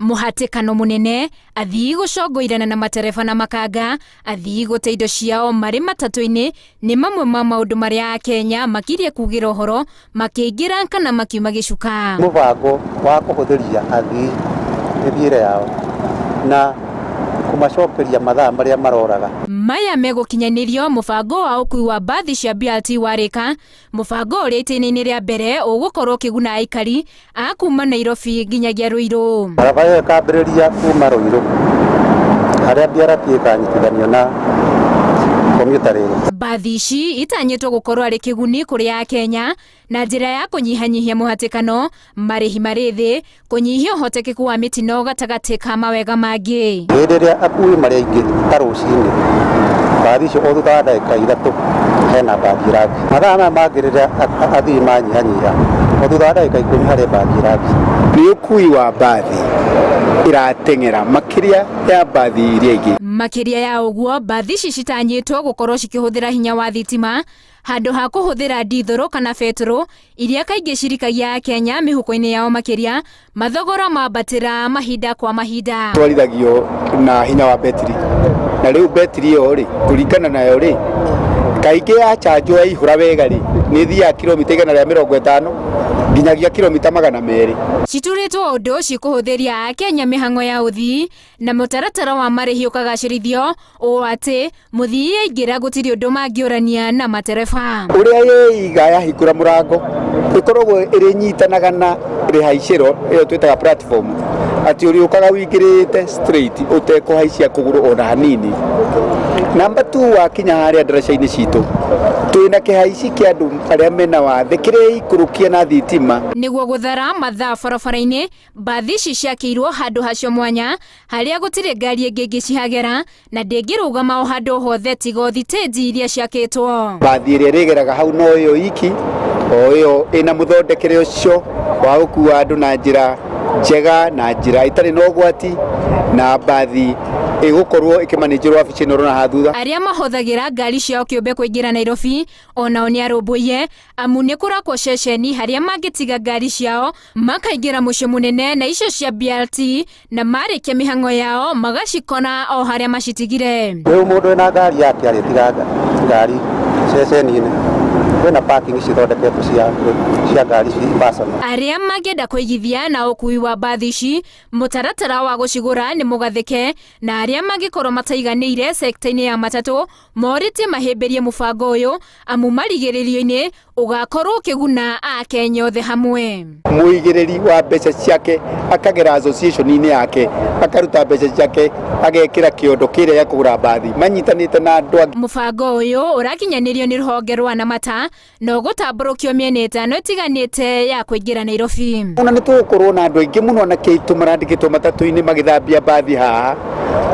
Mũhatĩkano mũnene, athii gũcongoirana na matereba na makanga, athii gũte indo ciao marĩ matatũ-inĩ nĩ mamwe ma maũndũ marĩa Akenya makirie kugĩra ũhoro makĩingĩra kana makiuma gĩcuka. Mũbango wa kũhũthĩria athii mĩthiĩre yao na kũmacokeria mathaa marĩa maroraga. Maya megũkinyanĩrio mũbango wa ũkui wa mbathi cia BRT warĩka, mũbango ũrĩa itĩna-inĩ rĩa mbere ũgũkorwo ũkĩguna aikari a kuma Nairobi nginyagia Ruiru. Barabara ĩyo ĩkambĩrĩria kuma Ruiru harĩa BRT ĩkanyitithanio na commuter rail. Mbathi ici itanyĩtwo gũkorwo arĩ kĩguni kũrĩ Akenya na njĩra ya kũnyihanyihia mũhatĩkano, marĩhi marĩ thĩ, kũnyihia ũhotekeku wa mĩtino gatagatĩ ka mawega mangĩ. Hĩndĩ ĩrĩa akui marĩ aingĩ ta rũcinĩ, mbathi icio o thutha wa ndagĩka 3 hena mbathi ĩrathiĩ. Mathaa maya mangĩ rĩrĩa athii manyihanyiha, o thutha wa ndagĩka 10 harĩ mbathi ĩrathiĩ. Nĩ ũkui wa mbathi ĩrateng'era makĩria ya mbathi iria ingĩ. Makĩria ya ũguo, mbathi ici citanyĩtwo gũkorwo cikĩhũthĩra hinya wa thitima handũ ha kũhũthĩra ndithũrũ kana betũrũ iria kaingĩ cirikagia Akenya mĩhuko-inĩ yao makĩria mathogora mambatĩra mahinda kwa mahinda. Twarithagio na hinya wa betiri, na rĩu betiri ĩyo rĩ, kũringana nayo rĩ, kaingĩ yachanjwo yaihũra wega rĩ, nĩ ĩthiaga kilomita 150 nginyagia kilomita 200. Citurĩtwo ũndũ cikũhũthĩria Akenya mĩhang'o ya ũthii na mũtaratara wa marĩhi ũkagacĩrithio ũũ atĩ mũthii aingĩra gũtirĩ ũndũ mangĩũrania na matereba. Ũrĩa yeiga yahingũra mũrango ĩkoragwo ĩrĩnyitanaga na rĩhaicĩro ĩyo twĩtaga platform, atĩ ũrĩũkaga ũingĩrĩte straight ũtekũhaicia kũgũrũ ona hanini. Namba 2, wakinya harĩa ndaraca-inĩ citũ twĩna kĩhaici kĩa andũ arĩa mena wathe kĩreikũrũkia na thitima. Nĩguo gũthara mathaa barabara-inĩ, mbathi ici ciakĩirwo handũ hacio mwanya harĩa gũtirĩ ngari ĩngĩ ĩngĩcihagera na ndĩngĩrũgama o handũ hothe tiga o thitĩnji iria ciakĩtwo. Mbathi ĩrĩa ĩrĩgeraga hau no ĩyo iki, o ĩyo ĩna mũthondekere ũcio wa gũkua andũ na njĩra njega na njĩra ĩtarĩ na ũgwati, na mbathi ĩgũkorwo ĩkĩmanĩnjĩrwo wabici ĩno ũrona haha thutha. Arĩa mahũthagĩra ngari ciao kĩũmbe kũingĩra Nairobi onao nĩ arũmbũiye amu nĩ kũrakwo ceceni harĩa mangĩtiga ngari ciao makaingĩra mũciĩ mũnene na icio cia BRT na marĩkia mĩhang'o yao magacikona o harĩa macitigire. Rĩu mũndũ wĩna ngari yake arĩtiga ngari ceceni-inĩ, kwĩna parking cithondeketwo cia ngari ci personal. Arĩa mangĩenda kũigithia na ũkui wa mbathi ici, mũtaratara wa gũcigũra nĩ mũgathĩke, na arĩa mangĩkorwo mataiganĩire sekta-inĩ ya matatũ morĩtie mahĩmbĩrie mũbango ũyũ amu marigĩrĩrio-inĩ ũgakorwo ũkĩguna Akenya othe hamwe. Mũigĩrĩri wa mbeca ciake akagera association-inĩ yake akaruta mbeca ciake agekĩra kĩondo kĩrĩa gĩa kũgũra mbathi manyitanĩte na andũ angĩ. Mũbango ũyũ ũrakinyanĩrio nĩ rũhonge rwa Namata na ũgũtambũrũkio mĩena ĩtano ĩtiganĩte ya kũingĩra Nairobi. Ona nĩ tũgũkorwo na andũ aingĩ mũno anake aitũ marandĩkĩtwo matatũ-inĩ magĩthambia mbathi haha.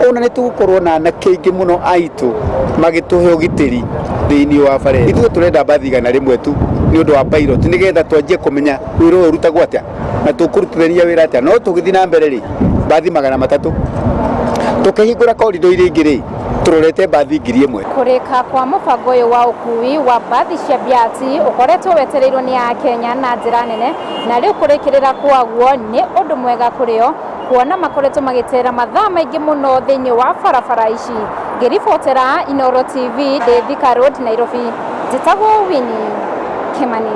Ona nĩ tũgũkorwo na anake aingĩ mũno aitũ magĩtũhe ũgitĩri thĩinĩ wa bara ĩno. Ithuĩ tũrenda mbathi 100 tu nĩ ũndũ wa pilot nĩgetha twanjie kũmenya wĩra ũyũ ũrutagwo atĩa na tũkũrutithania wĩra atĩa. No tũgĩthiĩ na mbere rĩ, mbathi 300 tũkĩhingũra corridor iria ingĩ rĩ, tũrorete mbathi 1000. Kũrĩka kwa mũbango ũyũ wa ũkui wa mbathi cia BRT ũkoretwo wetereirwo nĩ Akenya na njĩra nene, na rĩu kũrĩkĩrĩra kwaguo nĩ ũndũ mwega kũrĩ o kuona makoretwo magĩtera mathaa maingĩ mũno thĩinĩ wa barabara ici. Ngĩribotera Inooro TV ndĩ Thika Road, Nairobi, njĩtagwo Winnie Kimani.